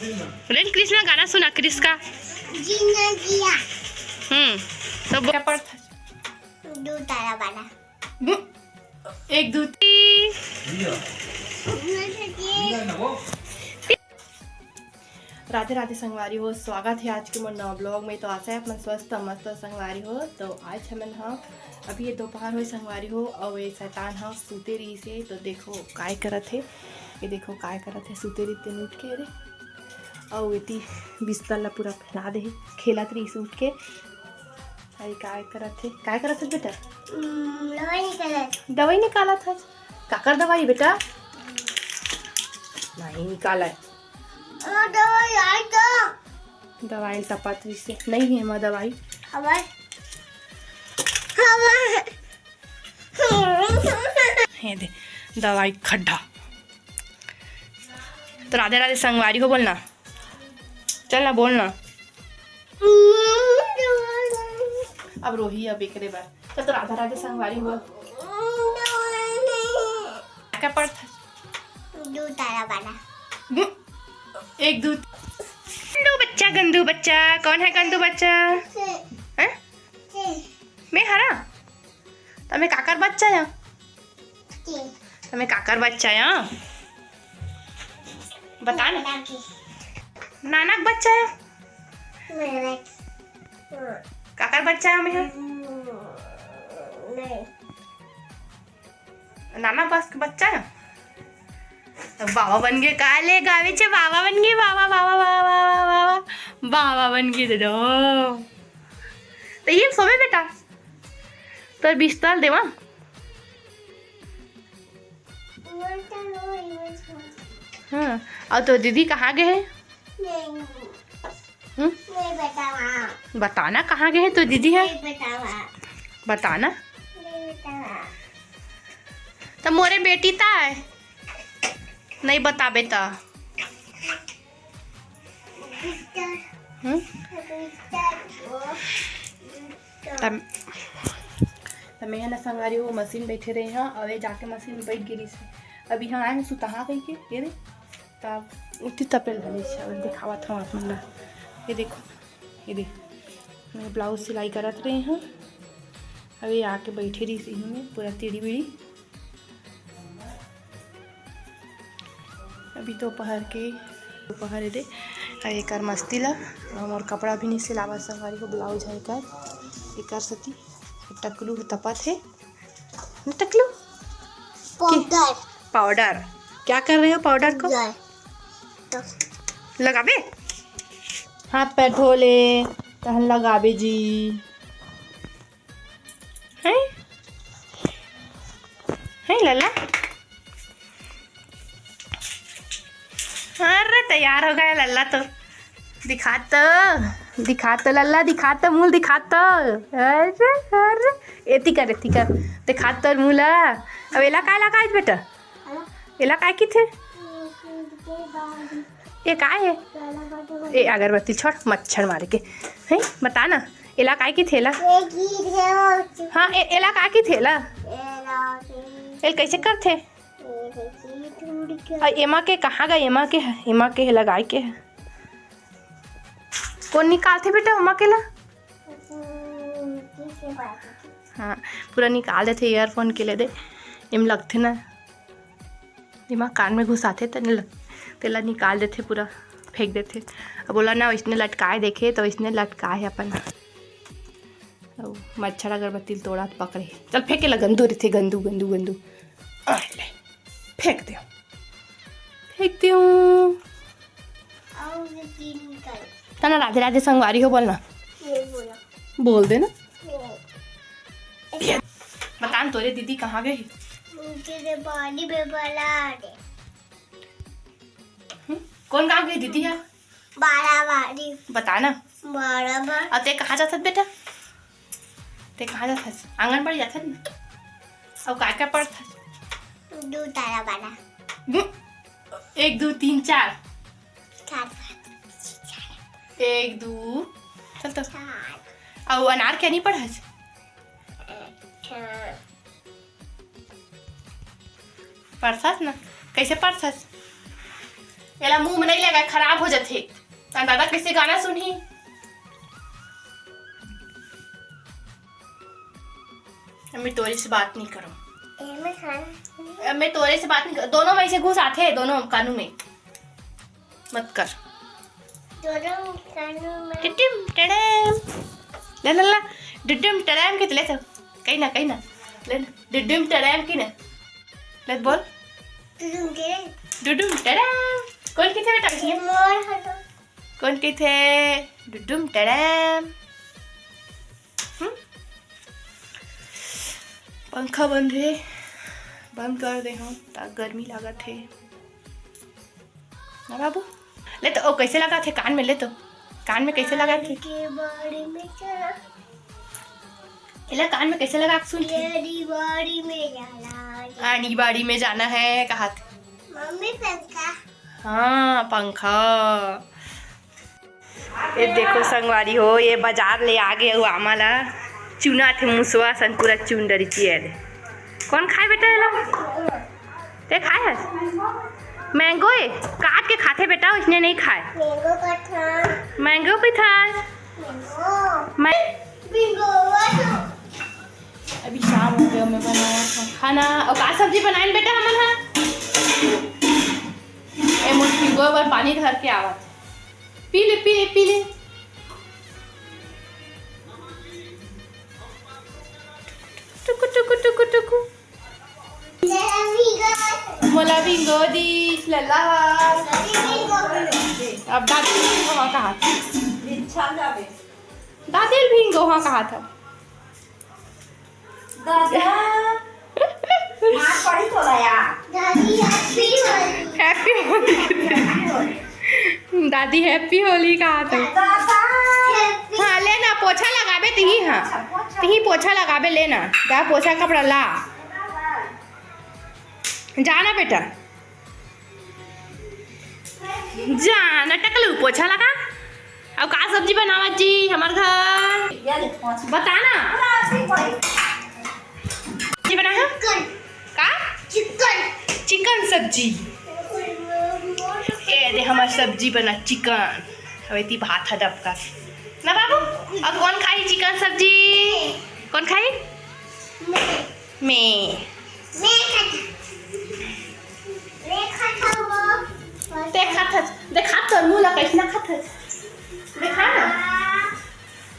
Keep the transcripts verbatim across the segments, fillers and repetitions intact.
रेन कृष्णा गाना सुना, क्रिस का। जिंदगिया। हम्म, तो बोल। क्या पढ़त? दू तारा वाला। दू, एक, दू, तीन। राधे राधे संगवारी हो, स्वागत है आज के मोर नवा ब्लॉग में। तो आशा है अपन स्वस्थ मस्त संगवारी हो। तो आज हमन ह अभी ये दोपहर होए संगवारी हो, अउ ये शैतान ह सूते रहिस हे। तो देखो काय करत हे, ये देखो काय करत हे, सूते रहिस तेन उठ के रे, अउ एती बिस्तर ला पूरा फैला दे हे, खेलत रहिस उठ के। अरे काय करत हे, काय करत हे बेटा? हम्म, दवाई निकालत। दवाई निकालत हे? काकर दवाई बेटा? नहीं निकाला है। अ, दवाई आई तो। दवाई ल तपत रहिस हे। नहीं हे एमा दवाई। हवा। हवा। हे दे, दवाई खड्डा। तो राधे राधे संगवारी हो बोलना। चल ना, बोलना। अब रोही अब एकरे बर। चल तो राधा राधे संगवारी हो। क्या पढ़त? दू तारा वाला। दू, एक, दू। गंदू बच्चा, गंदू बच्चा। कौन है गंदू बच्चा? हैं? मैं हरा? त मैं काकर बच्चा या? त मैं काकर बच्चा या? बता ना। नानक बच्चा या? काकर बच्चा या मैं? नाना बस के बच्चा है। बाबा बन गे का ले गावे छे, बाबा बन गे, बाबा, बाबा, बाबा, बाबा, बाबा, बाबा बन गे दे दो। तो ये सोवे बेटा, तोर बिस्तर देवा। हाँ, अउ तोर दीदी कहाँ गे हे? हम्म? बताना कहाँ गे हे तोर दीदी ह? बताना। त मोरे बेटी ताय नहीं बताबे त। हम्म? त मैं ह ना संगवारी हो मशीन बैठे रहे हँव, अउ ये जाके मशीन में बैठ गे रिहिस हे। अब यहाँ आए हँव सुतहा कहिके, ये रे। तब उठी तपेल धरे, अच्छा, दिखावत हँव आप मन ला। ये देखो, ये देखो, मैं ब्लाउज सिलाई करत रहे हँव, अभी आके बैठे रहिस हे पूरा तिड़ी बिड़ी। अभी दोपहर के, दोपहर ये दे, अउ एकर मस्ती ला, अउ मोर कपड़ा भी नहीं सिलावत संगवारी हो, ब्लाउज है एकर, एकर सती टकलू ह तपत हे। टकलू? पाउडर। पाउडर। क्या कर रहे हो पाउडर को? लगाबे? हाथ पैर धो ले, तहन लगाबे जी। हैं? हैं लल्ला? अरे तैयार हो गया लल्ला तो। दिखा तो, दिखा तो लल्ला, दिखा तो, मुँह दिखा तो। अरे, अरे, एती कर, एती कर। दिखा तो मुँह ला। अब एला काय लगाए बेटा? एला काय किथे? ये काय हे? ए अगरबत्ती छोड़, मच्छर मारे के। हैं? बता ना, एला काय किथे एला? हाँ, ए-, एला काय किथे एला? एल कैसे करथे? अउ एमा के कहाँ गा? एमा के, एमा के लगाए के हे। कोन निकालथे बेटा ओमा के ला? हाँ, पूरा निकाल देथे, earphone के ले दे, एम लगथे ना, एमा कान में घुसाथे त नहीं लग, तेला निकाल देथे पूरा, फेंक देथे। अब बोला ना, इसने लटकाए देखे तो इसने लटकाए हे अपन। अउ मच्छर अगरबत्ती ल तोड़त पकड़े। चल फेंके ला, गंदू रहिथे, गंदू, गंदू, गंदू। आ ले, फेंक दे। फेंक दे। तना राधे राधे संगवारी हो बोलना। बोल देना। बता न, तोरे दीदी कहाँ गए? हम्म? कौन गाँव गए दीदी यार? बाराबारी। बता ना। बाराबार। अउ ते कहाँ जाथस बेटा? ते कहाँ जाथस? आंगनबाड़ी जाथस ना? अउ का का पढ़थस? दू तारा वाला। दू, एक, दू, तीन, चार। चार, पाँच, छः, चार। एक, दू, चल तो। चार। अउ अनार के नहीं पढ़स? अच्छा। पढ़थस ना? कैसे पढ़थस? एला मुंह में नहीं लगाए, खराब हो जाथे। त दादा कैसे गाना सुनही? अब मैं तोरे से बात नहीं करूँ। एमे खाना। अब मैं तोरे से बात नहीं कर, दोनों में से घुस आथे, दोनों कानू में। मत कर। दोनों कानू में। टिटिम टड़ैम। ले, ले, ले। डिडिम टड़ैम के ले तो। कहीं ना, कहीं ना। ले ना। डिडिम टड़ैम की ना। ले बोल। डिडिम टड़ैम। डिडिम टड़ैम। कौन की थे बेटा? ये मोर है तो। कौन की थे? डिडिम टड़ैम। हम्म? पंखा बंद हे, बंद कर दे हूँ, त गर्मी लागत हे ना बाबू। ले तो, ओ, कैसे लगा थे कान में? ले तो, कान में कैसे लगा थे? के बाड़ी में चला। एला कान में कैसे लगा के सुन थे? तेरी बाड़ी में जाना। आनी बाड़ी में जाना है, कहा थे? मम्मी पंखा। हाँ, पंखा। ये देखो संगवारी हो, ये बाजार ले आ गे अउ आमा ला चुनाथे मुसवा सन, पूरा चुन डरी चिया ले। कौन खाए बेटा एला? ते खाए हस? मैंगो ए? काट के खाथे बेटा, इसने नहीं खाए। मैंगो का था। मैंगो भी था। मैंगो। मैं बिंगो वा तो। अभी शाम हो गया, मैं बनाया था खाना। और का सब्जी बनाए बेटा हमन हा? ए मोर भिंगो बर पानी धर के आवत। पी ले, पी ले, पी ले। टुकु, टुकु, टुकु, टुकु। मोला भिंगो दीस, लल्ला। अब दादी भिंगो हा कहा। दादी भिंगो हा कहा था। दादा, मार पड़ी तोला यार। दादी, हैप्पी होली। हैप्पी होली। दादी, हैप्पी होली कहा था। दादा। हाँ, ले ना, पोछा लगाबे तिही, हाँ। अच्छा, पोछा। तिही पोछा लगाबे, ले ना। जा, पोछा कपड़ा ला। जा ना बेटा। जा ना टकलू, पोछा लगा। अब का सब्जी बनावत जी हमर घर? ये ले, पोछा। बता ना। पूरा ऐसे ही पड़ी। सब्जी बना है? चिकन। का? चिकन। चिकन सब्जी। ये दे हमर सब्जी बना चिकन। अब एती भात ह डबका। ना बाबू? अब कौन खाही चिकन सब्जी? कौन खाही? मैं। मैं। मैं खाता। मैं खाता हूँ। ते खात हस। देखा तोर मुंह ला कैसना खात हस। देखा ना।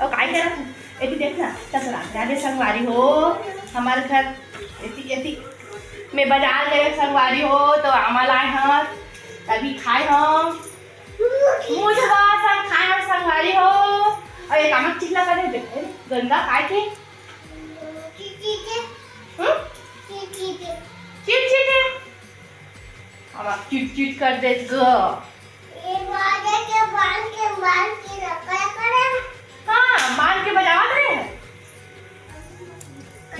अउ काय करत हस? एती देख ना। तब रात राधे संगवारी हो। हमार घर एती, एती। मैं बाजार गए संगवारी हो, तो आमा लाए हस। तभी खाए हम। मुझे बात हम खाए हम संगवारी हो। अउ एक आमा चिल्ला करे देख। गंदा काय के? चिटचिट। हम्म? चिटचिट। चिटचिट है? अब आप चिटचिट कर देत ग। ये बाजे के बांध के, बांध के रखा करे। हाँ, बांध के बजावत रहे हैं।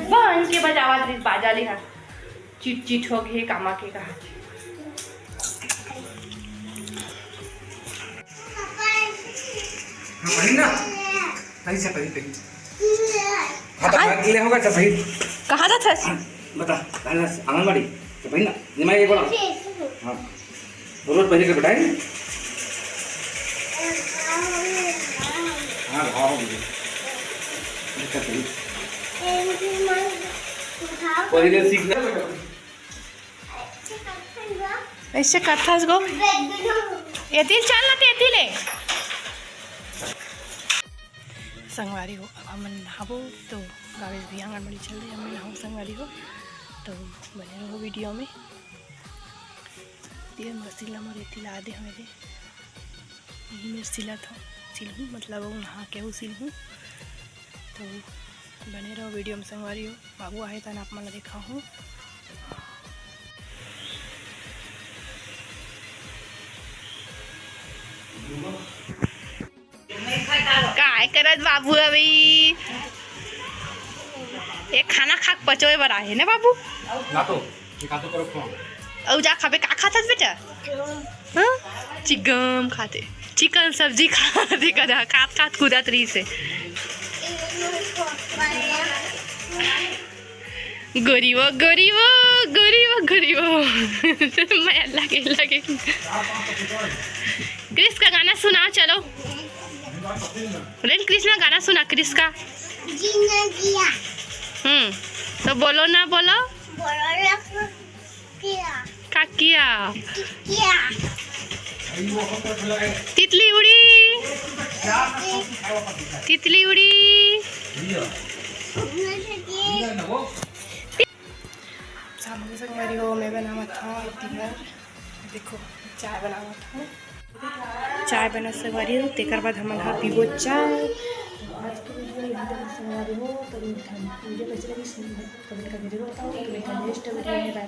बांध के बजावत रहे, बाजा ले हा। चिटचिट हो गए, कामा के कहा। हाँ, पढ़ी ना। नहीं से पढ़ी, पढ़ी। हाँ, तो हाँ। पढ़ ले होगा, तो पढ़ी। कहाँ जात हस? बता, कहाँ जात हस? आंगनबाड़ी। तो पढ़ी ना। निमाई एक बार। हाँ। रोज पढ़ी के बेटा, है? हाँ, हाँ, हाँ, बेटा। बेटा, पढ़ी। पढ़ी ले सीख ले। ऐसे करथस गो। एती ले चल ना, ते एती ले। संगवारी हो, अब हमन नहाबो, तो गावेश भी आंगनबाड़ी चल दे, हमन नहाबो संगवारी हो, तो बने रहो वीडियो में। ये मशीन ला मोर एती ला दे हमें दे। यही मेर सिलत हूँ, सिलहूँ, मतलब वो नहा के वो सिलहूँ। तो बने रहो वीडियो में संगवारी हो। बाबू आए तन आप मन ला देखाहूँ। काय करत बाबू अभी? ये खाना खा के पचोए बर आहे ना बाबू? ना तो, ये खा तो करो फोन। अउ जा खाबे, का खात हस बेटा? हाँ? चिकन खाथे, चिकन सब्जी खाथे, कदा खात खात कूदत रहिस हे। गोरी वो, गोरी वो, गोरी वो, गोरी वो। मैं लगे, लगे। क्रिस का गाना सुनाओ, चलो। रेल कृष्णा गाना सुना क्रिस का। जीना जिया। हम्म, तो बोलो ना, बोलो। बोलो ना, किया। का किया? किया। तितली उड़ी, तितली उड़ी। सामने संगवारी हो, मैं बनावत हूँ इधर, देखो, चाय बनावत हूँ। चाय बने संगवारी हो, तेकर बाद हमन ह पीबो चाय। आज के वीडियो यहाँ तक संगवारी हो, तो वीडियो कैसे लगी, कमेंट करके जरूर बताओ। तो मिलते हैं नेक्स्ट वीडियो में, बाय बाय।